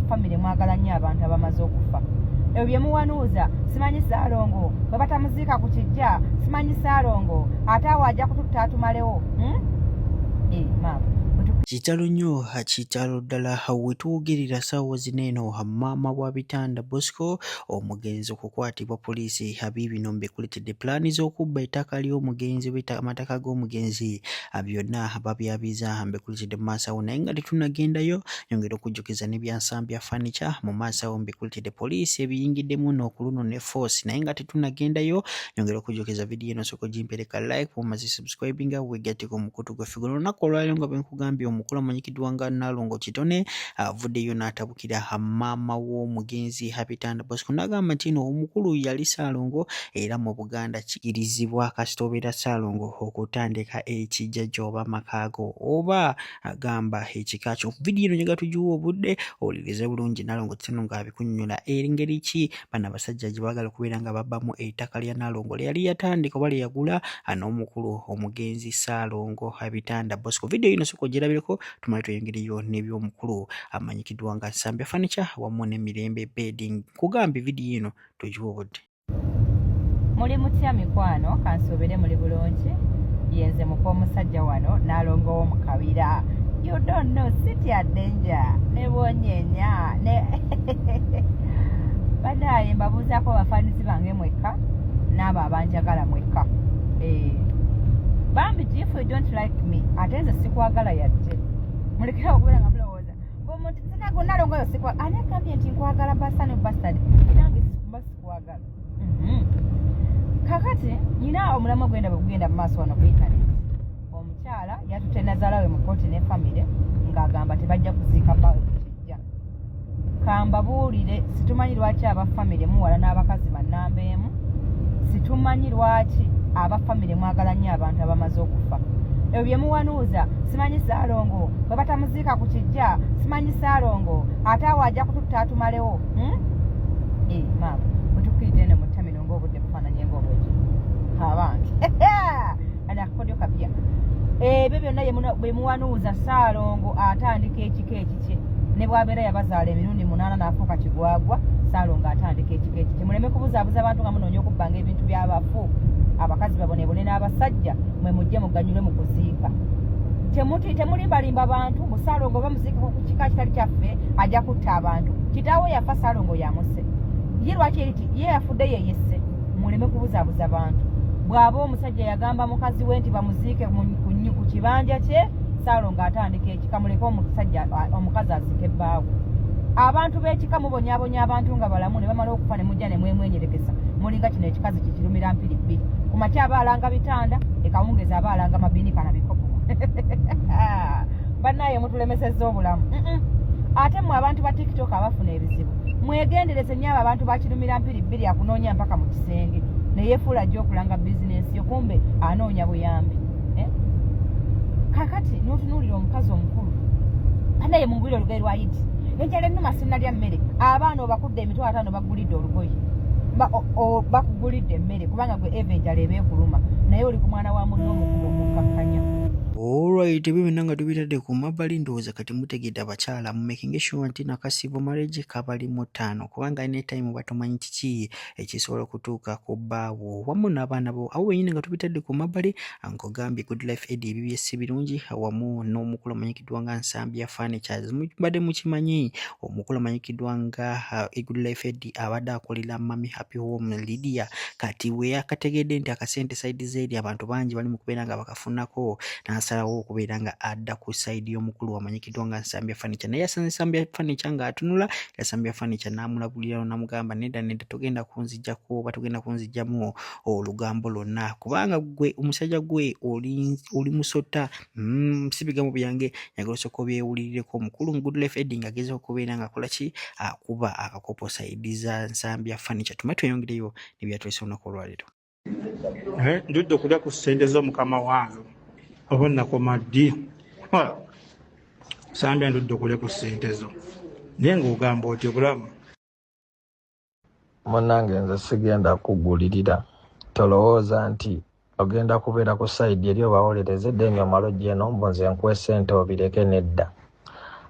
Famire mwagala nnyo abantu abamaze okufa. Ebyo bye muwanuuza, simanyi Saalongo bwe batamuziika ku kijja, simanyi Saalongo ate awo ajja kututta atumalewo, Eh, maama. Kitalo nnyo, kitalo ddala. We twogerera ssaawa zino eno, maama wa Bitanda Bosco omugenzi okukwatibwa poliisi. Biibino mbikuleetedde, pulaani z'okubba ettaka ly'omugenzi oba amataka g'omugenzi byonna babyabiza. Mbikuleetedde mu maaso awo, naye nga tetunnagendayo, nyongera okujjukiza ne bya Nsambya Furniture mu maaso awo mbikuleetedde, poliisi ebiyingiddemu n'okuluno ne force. Naye nga tetunnagendayo, nyongera okujjukiza, vidiyo eno osooka ogimpereka like, bw'omaze subscribinga, weegatteko omukutu gwaffe guno. Olunaku olwaleero, nga bwe nkugambye, omukulu amanyikiddwa nga Nnaalongo Kitone avuddeyo n'atabukira maama w'omugenzi Bitanda Bosco, n'agamba nti no omukulu yali Ssaalongo, era mu Buganda kikirizibwa kasita obeera Ssaalongo okutandika ekijja gy'oba amaka go oba agamba ekika kyo. Vidiyo eno njagala tugiwe obudde owulirize bulungi Nnaalongo Kitone ng'abikunnyonnyola engeri ki bano abasajja gye baagala okubeera nga babbamu ettaka lya Nnaalongo lye yali yatandika oba lye yagula n'omukulu omugenzi Ssaalongo Bitanda Bosco. Vidiyo eno sooka ogirabireko, tumale tweyongereyo n'eby'omukulu amanyikiddwa nga Nsambya Furniture wamu ne Mirembe Bedding. Nkugambye, vidiyo eno tugiwe obudde. Muli mutya mikwano? Kansuubire muli bulungi. Yenze muka omusajja wano, n'alongowo mu kabira. You don't know sitya danger ne bwonyenya ne banaye. Mbabuuzaako abafaanizi bange mwekka n'abo abanjagala mwekka. Eh, bambi, if you don't like me, ate nze sikwagala yadde. Mulekera okubeera nga mulowooza omuntu nalongoyo sikwa. Ani agambye nti nkwagala? Bastard, bastard, nange mba sikwagala. Kakati nyina omulamwa gwenda bwe gugenda mu maaso wano ku internet. Omukyala yatutte nazaala we mu kooti ne famire ng'agamba tebajja kuziika bbaawe ku kijja. Kambabuulire, situmanyi lwaki aba famire muwala n'abakazi bannamba emu. Situmanyi lwaki aba famire mwagala nnyo abantu abamaze okufa. Ebyo bye muwanuuza, simanyi Saalongo bwe batamuziika ku kijja, simanyi Saalongo ate awo ajja kututta atumalewo, Eh, maama, bwe eno mu ttamino ng'obudde bufaananye ng'obwekyo, abange ani akakodyo kapya. Ebyo byonna bye muwanuuza, Saalongo atandika ekika ekikye ne bw'abeera yabazaala emirundi munaana n'afuuka kigwagwa. Saalongo atandika ekika ekikye. Muleme kubuzaabuza abantu nga munoonya okubbanga ebintu by'abafu. Abakazi babonebone n'abasajja mwe mujje muganyulwe mu kuziika. Temulimbalimba bantu. Busaalongo bamuziika ku kika kitali kyaffe, ajja kutta abantu. Kitaawe yafa, Saalongo yamuse ye. Lwaki eriti ye yafudde yeyesse? Muleme kubuzaabuza bantu. Bw'aba omusajja yagamba mukazi we nti bamuziike ku kibanja kye, Saalongo atandika ekika. Muleke omusajja omukazi azike ebbaawe. Abantu b'ekika mubonyaabonya abantu nga balamu, ne bamala okufa ne mujja ne mwemwenyerekesa. Mulinga kino ekikazi kikirumira mpiri bbiri. Ku makya aba alanga bitanda, ekawungezi aba alanga mabinika na bikopo. Bannaye, mutulemesezza obulamu. Ate mmwe abantu ba TikTok abafuna ebizibu, mwegendereze nnyo. Abo abantu bakirumira mpiri bbiri, akunoonya mpaka mu kisenge neyefuula ajja okulanga bizinensi yo, kumbe anoonya buyambi, eh? Kakati n'otunuulira omukazi omukulu. Banaye, mungulire olugoye lwa yiti, enjala ennuma, sinnalya mmere. Abaana obakudde 50,000, bagulidde olugoye, bakugulidde emmere, kubanga gwe eva enjala eba ekuluma, naye oli ku mwana wa munno omukulu omukkakkanya. Alright, ebyo byonna nga tubitadde ku mabbali, ndowooza kati mutegedde. Abakyala, mu making sure nti nakasibo marriage kabali mu ttaano, kubanga anytime batomanyi kiki ekisobola okutuuka ku bbaawo wamu n'abaana bo. Awo wenyini nga tubitadde ku mabbali, nkugambye Good Life Ed ebibye si birungi wamu n'omukulu amanyikiddwa nga Nsambya Furnitures. Mubadde mukimanyi, omukulu amanyikiddwa nga Good Life Ed abadde akolera Mami Happy Home Lydia. Kati bwe yakategedde nti akasente side z'eri abantu bangi bali mu kubeera nga bakafunako, n'asalawo okubeera nga adda ku side y'omukulu amanyikiddwa nga Nsambya Furniture. Naye yasanze Nsambya Furniture ng'atunula, era Nsambya Furniture n'amulabulira, n'amugamba, "Nedda, nedda, togenda kunzijjako oba togenda kunzijjamu olugambo lwonna, kubanga gwe omusajja gwe oli musota." Si bigambo byange, njagala osooka obyewulirireko. Omukulu Good Life Ed ng'agezaako okubeera ng'akola ki, akuba akakopo side za Nsambya Furniture. Tumale tweyongereyo nebyatulese olunaku olwaleero. Eh, ndudde okulya ku ssente z'omukama wange, oba nakoma ddi? Ha, Sambya, ndudde okulya ku ssente zo, naye ng'ogamba oti obulamu. Munnange, nze sigenda kugulirira. Tolowooza nti ogenda kubeera ku side eri obawolereze, then omala ojja eno mbu nze nkuwe ssente obireke. Nedda.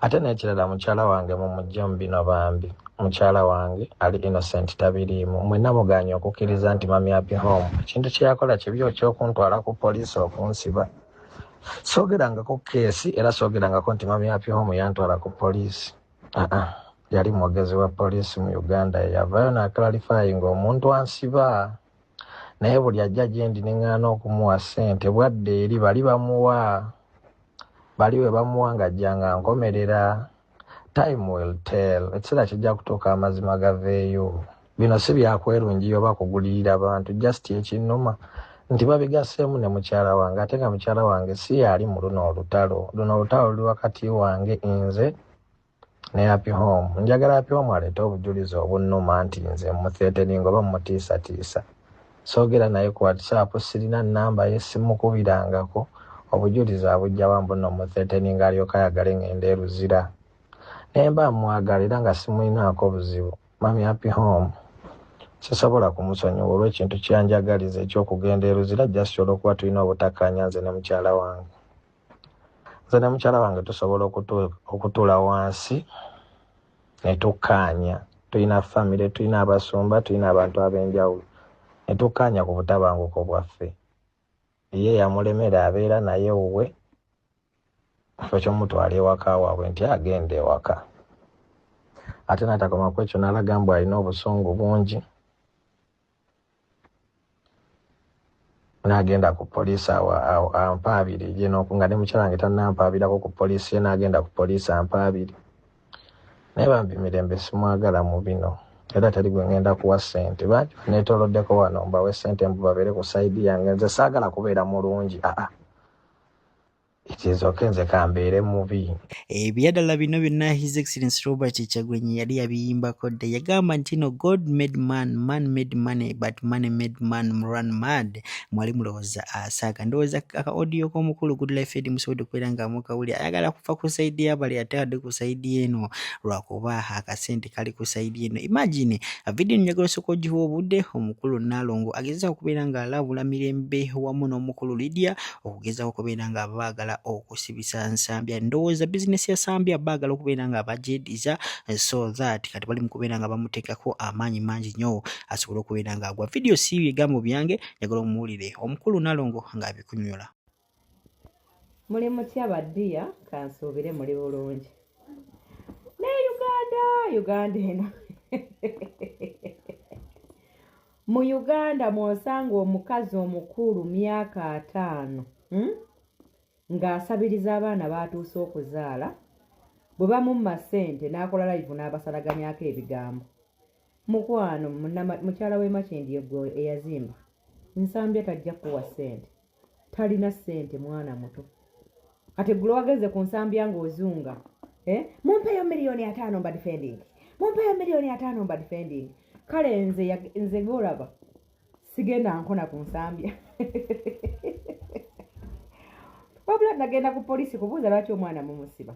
Ate n'ekirala mukyala wange mumugye mu bino bambi. Mukyala wange ali innocent tabiriimu. Mwenna mugaanye okukkiriza nti Mummy Happy Home ekintu kye yakola kibi eky'okuntwala ku poliisi okunsiba. Soogerangako keesi era soogerangako nti Mummy Happy Home yantwala ku poliisi. Aa, yali mwogezi wa poliisi mu Uganda eyavaayo n'aclarifyinga omuntu ansiba. Naye buli ajja gye ndi ne ŋŋaana okumuwa ssente bw'adda eri bali bamuwa. Bali we bamuwa ng'ajja nga nkomerera. Time will tell. Ekiseera kijja kutuuka amazima gaveeyo. Bino si byakwerungiya oba kugulirira bantu just ekinnuma nti babigasseemu ne mukyala wange ate nga mukyala wange si y'ali mu luno olutalo. Luno olutalo luli wakati wange nze ne Happy Home. Njagala Happy Home aleete obujulizi obunnuma nti nze mmuthreateninga oba mmutiisatiisa. Soogera naye ku WhatsApp, sirina nnamba ye, simukubirangako. Obujulizi abuggya wa mbu nno mmuthreateninga alyoke ayagale ng'ende e Luzira. Naye mba mmwagala era nga simulinaako buzibu. Mummy Happy Home sisobola kumusonyiwa olw'ekintu kyanjagaliza eky'okugenda e Luzira just olw'okuba tulina obutakkaanya nze ne mukyala wange. Nze ne mukyala wange tusobola okutuula wansi ne tukkaanya. Tulina famire, tulina abasumba, tulina abantu ab'enjawulo ne tukkaanya ku butabanguko bwaffe. Ye yamulemera abeera naye wuwe, ffe ky'omutwala ewaka waabwe nti agenda ewaka. Ate n'atakoma ku ekyo n'alaga mbu alina obusungu bungi n'agenda ku poliisi ampaabire ye nga ne mukyala wange tannampaabirako ku poliisi ye n'agenda ku poliisi ampaabire. Naye bambi Mirembe simwagala mu bino era teri gwe ngenda kuwa ssente. Bangi baneetooloddeko wano mbawe ssente mbu babeere ku sayidi yange. Nze saagala kubeera mulungi aa it is okay nze kambeere mubi. Ebyadala bino byonna His Excellency Robert Kyagulanyi yali yabiyimbako dda. Yagamba nti no God made man, man made money, but money made man run mad. Mwali mulowooza asaaga. Ndowooza aka audio k'omukulu Good Life Eddie musobodde okubeera nga mukawulira. Ayagala kuva ku sayidi y'abali ate adde ku sayidi eno lwakuba akasente kali ku sayidi eno. Imagine video njagala osooka ogiwa obudde omukulu Nnaalongo agezaako okubeera ng'alabula Mirembe wamu n'omukulu Lydia okugezaako okubeera nga baagala okusibisa Nsambya. Ndowooza bizinesi ya Sambya baagala okubeera nga bagyediza so that kati bali mu kubeera nga bamuteekako amaanyi mangi nnyo asobole okubeera ng'agwa. Vidiyo si bigambo byange, njagala omuwulire omukulu Nalongo ng'abikunyonyola. Muli mutya baddiya, kansuubire muli bulungi. Naye Uganda, Uganda eno Mu Uganda mwosanga omukazi omukulu myaka ataano hmm? ng'asabiriza abaana b'atuuse okuzaala bwe bamumma ssente n'akola live n'abasalaganyako ebigambo. Mukwano mukyala w'e Makindye ggwe eyazimba Nsambya tajja kukuwa ssente talina ssente mwana muto kati eggulo wagenze ku nsambya ng'ozunga eh? Mumpeeyo 50,000,000 mba defending, mumpeeyo 50,000,000 mba defending. Kale nze nze ng'olaba sigenda nkona ku nsambya wabula nagenda ku poliisi kubuuza lwaki omwana mumusiba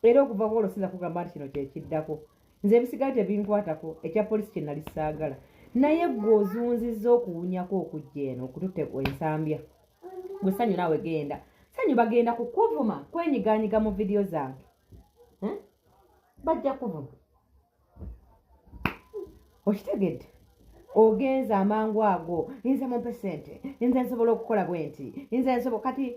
era okuva kwolwo sinza kugamba nti kino kyekiddako nze ebisigaye tebinkwatako ekya poliisi kye nali saagala naye gwe ozunzizza okuwunyako okujja eno okututte ensambya gwe sanyu naawe genda sanyu bagenda kukuvuma kwenyiganyiga mu vidiyo zange hmm? Bajja kuvuma okitegedde ogenza amangu ago nze mumpe sente nze nsobola okukola bwe nti nze nsobola kati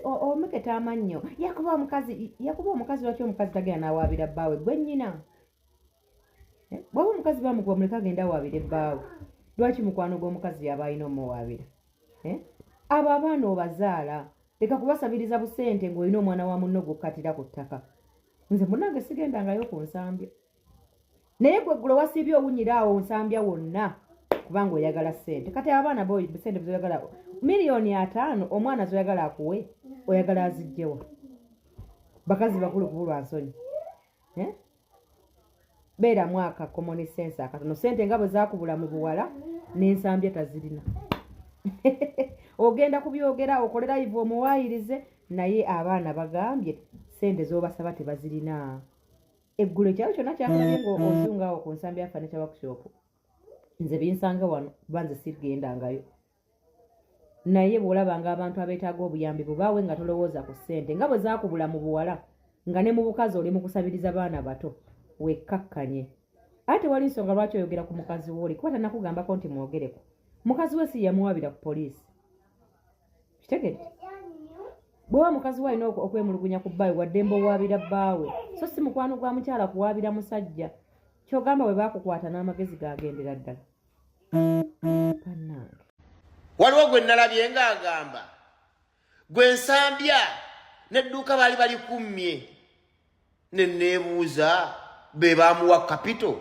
omeketa amannyo yakuba omukazi yakuba omukazi lwaki omukazi tagenda n'awaabira bbaawe gwe nnyina eh? Bwaba omukazi bamukuba muleke agenda awaabire bbaawe lwaki mukwano gw'omukazi yaba alina omuwaabira eh? Abo abaana obazaala leka kubasabiriza busente ng'olina omwana wa munno gw'okkatira ku ttaka nze munange sigendangayo ku nsambya naye gwe ggulo wasiibye owunyira awo nsambya wonna kubanga oyagala ssente kati abaana bo sente zoyagala 50,000,000 omwana zoyagala akuwe oyagala azijjewa bakazi bakulu kubulwa nsonyi eh? Beeramu aka common sense akatono sente nga bwe zakubula mu buwala n'ensambya tazirina ogenda kubyogera okolera ivu omuwaayirize naye abaana bagambye sente z'obasaba tebazirina eggulo ekyalo kyonna kyakulabye nga ozunga awo ku nsambi ya furniture workshop nze binsanga wano kuba nze sigendangayo naye bw'olabanga abantu abeetaaga obuyambi bubaawe nga tolowooza ku ssente nga bwe zaakubula mu buwala. Nga ne mu bukazi oli mu kusabiriza baana bato. Wekkakkanye. Ate tewali nsonga lwaki oyogera ku mukazi wooli kuba tannakugambako nti mwogereko. Mukazi we si yamuwabira ku poliisi. Kitegedde? Bw'oba mukazi we alina okwemulugunya ku bbaawe waddembe owaabira bbaawe so si mukwano gwa mukyala kuwaabira musajja. Ky'ogamba bwe baakukwata n'amagezi gaagendera ddala. Bannange. Waliwo gwe nalabye ng'agamba gwe nsambya n'edduuka baali balikummye ne neebuuza be baamuwa kapito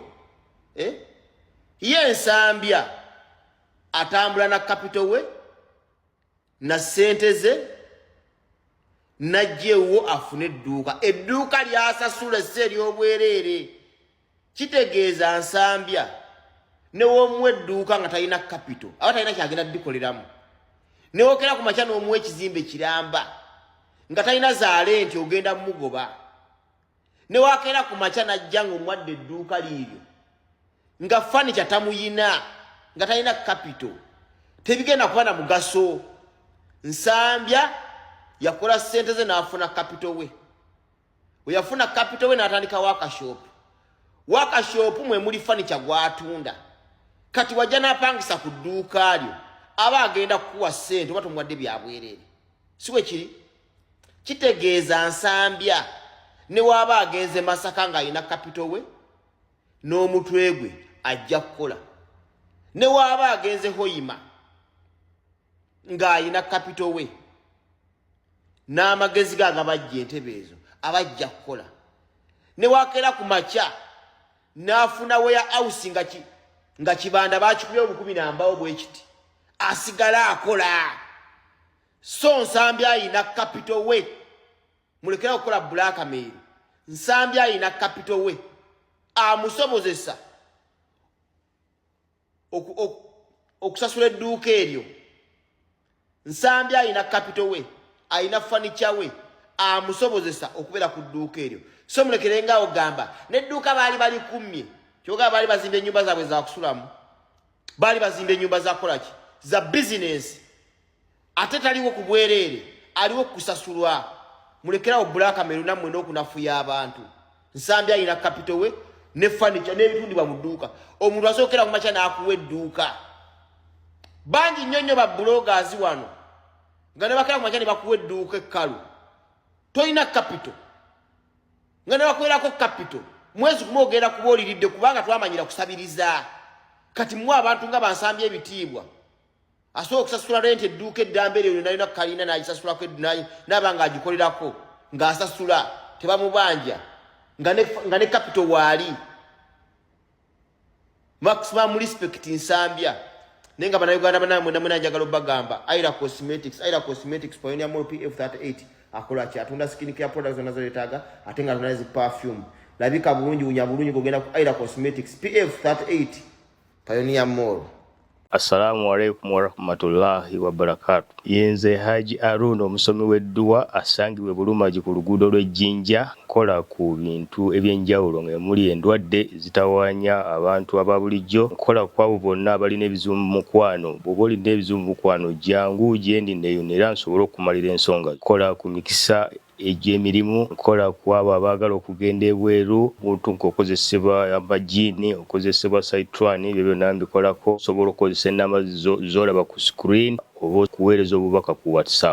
eh? Ye nsambya atambula na kapito we na ssente ze najja ewuwo afune edduuka edduuka lyasasula esse ery'obwereere kitegeeza nsambya newomuwa edduuka nga talina kapito aba talina kyagenda dikoleramu newokera ku makya n'omuwa ekizimbe kiramba nga talina zaale nti ogenda mugoba newakeera ku makya najja nga omuwadde edduuka liiryo nga fanica tamuyina nga talina kapito tebigenda kuba na mugaso. Nsambya yakola ssente ze n'afuna kapito we weyafuna kapito we n'atandika wakashop wakashop mwe muli fanica gwatunda kati wajja n'apangisa ku dduuka lyo aba agenda kukuwa ssente oba tomuwadde byabwereere si bwe kiri kitegeeza nsambya ne waaba agenze Masaka ng'alina kapito we n'omutwe gwe ajja kukola ne waaba agenze Hoima ng'alina kapito we n'amagezi ge agabajja entebe ezo abajja kukola ne wakeera ku makya n'afuna weya house nga kibanda bakikubye obukumi nambawo bwe kiti asigala akola. So Nsambya ayina kapito we mulekera okukola blackmail. Nsambya ayina kapito we amusobozesa okusasula edduuka eryo. Nsambya ayina kapito we ayina fanica we amusobozesa okubeera ku dduuka eryo. So mulekerengawo gamba n'edduuka baali balikummye kyogamba baali bazimba ennyumba zaabwe zakusulamu baali bazimba ennyumba za kukolaki za bizinensi ate taliwo ku bwereere aliwo kusasulwa. Mulekerawo blackmail nammwe n'okunafuya abantu. Nsambya alina kapito we ne furniture n'ebitundibwa mu dduuka. Omuntu asookera ku makya n'akuwa edduuka. Bangi nnyo nnyo ba bloggers wano nga ne bakera ku makya ne bakuwa edduuka ekkalu. Tolina kapito nga ne bakwerako kapito mwezi gumu ogenda kuba oliridde kubanga twamanyira kusabiriza. Kati mmwe abantu nga bansambya ebitiibwa asobola okusasula renti edduuka eddamba eryo yonna yonna kalina n'agisasulako n'aba ng'agikolerako ng'asasula tebamubanja nga ne kapito waali. Maximum respect Nsambya. Naye nga bannayuganda bannange mwena mwena njagala obbagamba Ira Cosmetics, Ira Cosmetics Pioneer Mall PF38 akola ki? Atunda skin care products zonna zoyetaaga ate nga atunda zi perfume. Labika bulungi, wunya bulungi ng'ogenda ku Ira Cosmetics PF38 Pioneer Mall. Assalamu alaikum warahmatullahi wabarakatu. Yenze Haji Aruna omusomi w'edduwa asangibwa e Bulumagi ku luguudo lw'e Jjinja. Nkola ku bintu eby'enjawulo ng'emuli endwadde ezitawaanya abantu aba bulijjo. Nkola ku abo bonna abalina ebizibu mu mukwano. Bw'oba olina ebizibu mu mukwano jangu gye ndi neeyune era nsobole okukumalira ensonga. Nkola ku mikisa egy'emirimu, nkola ku abo abaagala okugenda ebweru, omuntu ng'okozesebwa amajiini, okozesebwa saitwani, ebyo byonna mbikolako. Osobola okukozesa ennamba z'olaba ku screen oba okuweereza obubaka ku WhatsApp.